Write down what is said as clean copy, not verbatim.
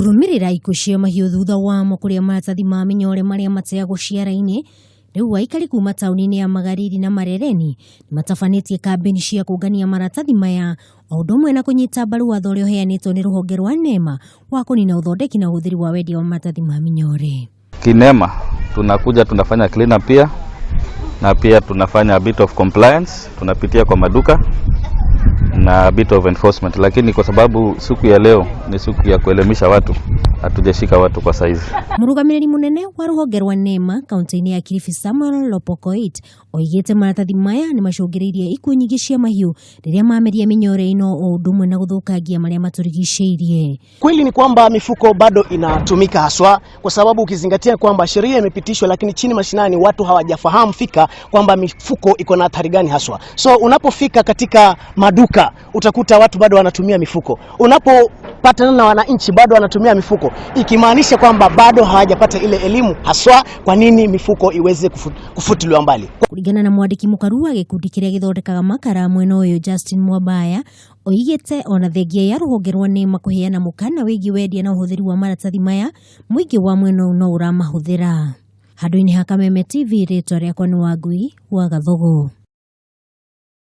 Kũrũmĩrĩra ikuũ cia mahiũ thutha wamo kũrĩa maratathi ma mĩnyore marĩa mateagwo ciara-inĩ, rĩu aikari kuma taũni-inĩ ya Magariri na Marereni nĩ matabanĩtie kambĩni cia kũngania maratathi maya o ũndũ ũmwe na kũnyita mbaru watho ũrĩa ũheanĩtwo nĩ rũhonge rwa NEMA wa kũnina ũthondeki na ũhũthĩri wa wendia wa maratathi ma mĩnyore. Kinema tunakuja tunafanya clean up pia na pia tunafanya a bit of compliance, tunapitia kwa maduka na a bit of enforcement, lakini kwa sababu siku ya leo ni siku ya kuelimisha watu, hatujashika watu kwa saizi. Mũrũgamĩrĩri mũnene wa rũhonge rwa NEMA kaunti-inĩ ya Kilifi Samuel Lopokoit oigĩte maratathi maya nĩ macũngĩrĩirie ikuũ nyingĩ cia mahiũ rĩrĩa mameria mĩnyore ĩno o ũndũ ũmwe na gũthũkangia marĩa matũrigicĩirie. Kweli ni kwamba mifuko bado inatumika haswa, kwa sababu ukizingatia kwamba sheria imepitishwa, lakini chini mashinani watu hawajafahamu fika kwamba mifuko iko na athari gani haswa. So unapofika katika maduka utakuta watu bado wanatumia mifuko, unapopatana na wananchi bado wanatumia mifuko, ikimaanisha kwamba bado hawajapata ile elimu haswa kwa nini mifuko iweze kufutiliwa mbali. Kũringana na mwandĩki mũkaru wa gĩkundi kĩrĩa gĩthondekaga makara mwena ũyũ Justin Mwambaya, oigĩte ona thengia ya rũhonge rwa NEMA kũheana mũkana wĩgiĩ wendia na ũhũthĩri wa maratathi maya, mũingĩ wa mwena ũyũ no ũramahũthĩra. Handũ-inĩ ha Kameme TV, rĩtwa rĩakwa nĩ Wangui wa Gathogo.